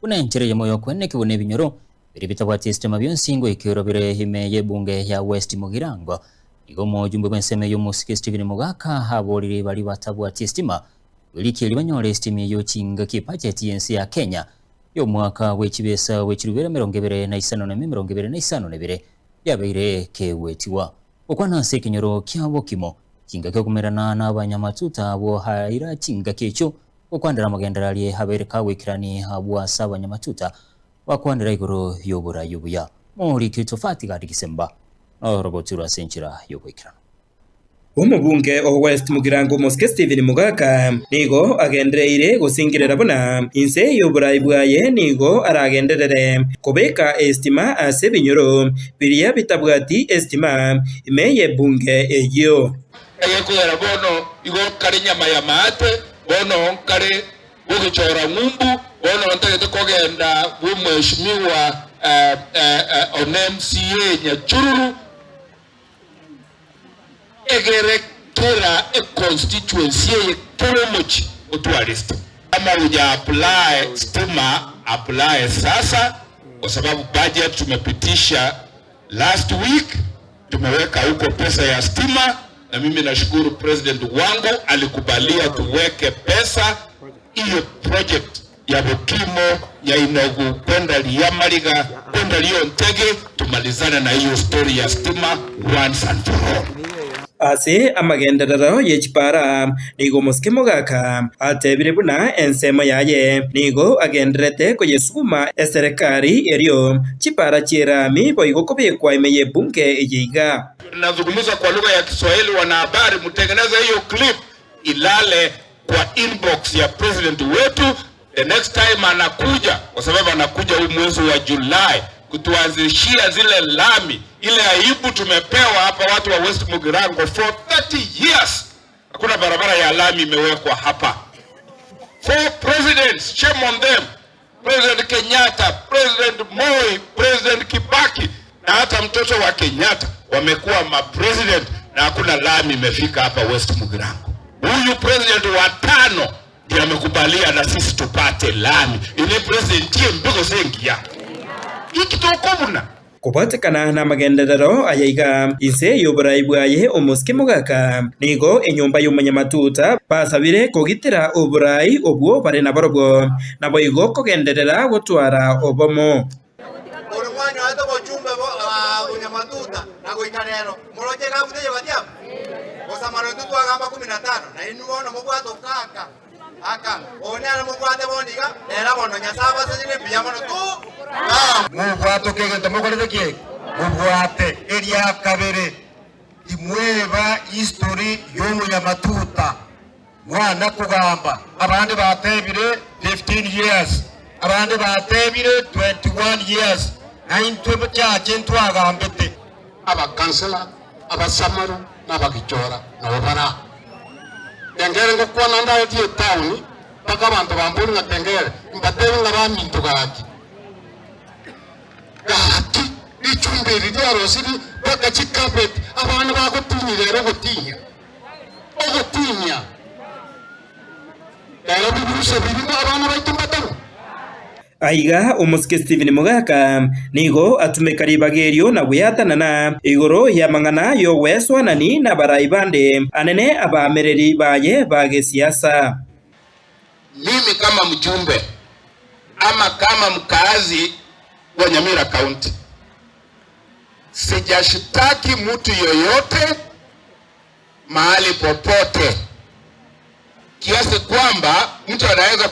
Buna enchera eyemo y'okwenekigwa nebinyoro biria bitabwati esitima bionsi ngoikerwa bire ime y'ebunge ya West Mugirango. Nigo omojumbe bw'ensemo eyio omosike Stephen Mogaka aborire baria batabwati esitima bwerikia erio banyore esitima eyio chingaki ebudget y'ense ya Kenya y'omwaka bw'echibesa bw'echirubere 25 na 2052 yabeire kegwetigwa. Gokwana ase ekenyoro kia bokimo chingaki okomerana n'abanyamatuta abwo aira chingaki echio Gokwanera amagenderero aria abeire kagoikerani abwo ase abanyamatuta bakwanera igoro y'oborai obuya. Moriki Tofati gadi gisemba norogoturwa ase enchera y'ogoikeranu. Omobunge o West Mugirango Omosike Stephen Mogaka nigo agendereire gosingerera buna inse y'oborai bwaye nigo aragenderere kobeka esitima ase ebinyoro biria bitabwati esitima ime y'ebunge eyio. Egekogera bono igo nkare nyama y'amaate, bono nkare bogechora ng'umbu, bono ntagete kogenda bw'omweshimiwa one MCA Nyachururu, egere kera econstituency eye kera omochie otware stima. Kama huja apply stima apply sasa kwa sababu budget tumepitisha Last week tumeweka huko pesa ya stima, na mimi nashukuru president wangu alikubalia tuweke pesa hiyo project ya Bokimo ya Inogu kwenda Liamariga kwenda Liontege, tumalizane na hiyo story ya stima once and for all. Ase amagenderero ye chipara, nigo omosike mogaka atebire buna ensemo yaye nigo agendererete koyesuguma eserekari erio chipara chi'erami boigo kobekwa ime y'ebunge eye iga. Nazungumza kwa lugha ya Kiswahili, wanahabari mtengeneze hiyo clip ilale kwa inbox ya president wetu, the next time anakuja, kwa sababu anakuja huu mwezi wa Julai kutuanzishia zile lami. Ile aibu tumepewa hapa watu wa West Mugirango for 30 years, hakuna barabara ya lami imewekwa hapa. Four presidents, shame on them. President Kenyatta, President Moi, President Kibaki na hata mtoto wa Kenyatta wamekuwa mapresident na hakuna lami imefika hapa West Mugirango. Huyu president wa tano ndiye amekubalia na sisi tupate lami. Ile president ye mbego sengia. Ikitokobuna. Kobwatekana namagenderero aya iga, inse y'oborai bwaye omosike mogaka, nigo enyomba y'omonyamatuta basabire kogitera oborai obwo bare naborobwo, naboigo kogenderera gotwara obomo. Korwa mwanyorete obochumbe bwa bonyamatuta na goika rero, moroche egabu teiyo gati amo? Gosamara intwe twagamba kumi na tano, na inwe bono mobwate okaka aka, oyo nere mobwate bono iga, rera bono Nyasae abasesenie mbuya mono tu. Mobwatoke egento mokorete ki? Mobwate. Eria kabere, timweba history y'omonyamatuta. Mwana kogamba, abande batebire 15 years, abande batebire 21 years, na intwe chache ntwagambete. Abakansela, abasamaro, na abagichora nabo bare aa. Tengere ngokwana ndaetie etaoni mpaka abanto bambori ng'a tengere, mbatebie ng'a baminto gaki. Gaki richumba eri riarosirie mpaka chicarpet, abana bagotinyia rero ogotinyia, ogotinyia. Rero biburusa birimo abana baito mbatagwe. Aiga omosike Stephen Mogaka nigo atumeka ribaga erio na gweatanana igoro y'amang'ana y'ogwesoanani nabarai bande anene abaamereri baye ba gesiasa. Mimi kama mjumbe ama kama mkaazi wa Nyamira County sijashitaki mtu yoyote mahali popote kiasi kwamba mtu anaweza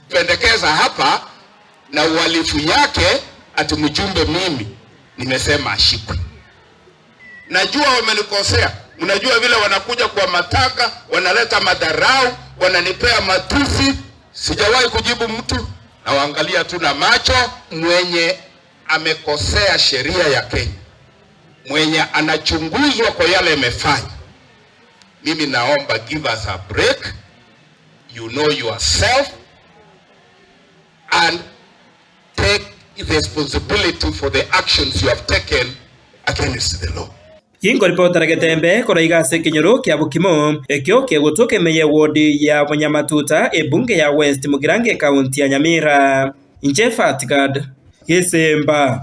kupendekeza hapa na uhalifu yake ati mjumbe mimi nimesema ashikwe. Najua wamenikosea. Mnajua vile wanakuja kwa matanga, wanaleta madharau, wananipea matusi. Sijawahi kujibu mtu, nawaangalia tu na macho. Mwenye amekosea sheria ya Kenya, mwenye anachunguzwa kwa yale amefanya, mimi naomba give us a break. You know yourself and take responsibility for the actions you have taken against the law. Ginkoripotera Getembe korwa iga ase ekenyoro kia Bokimo, ekio kegotoka ime y'ewodi ya Bonyamatuta, ebunge ya West Mugirango ekaunti ya Nyamira. Inche Fatgad Gesemba.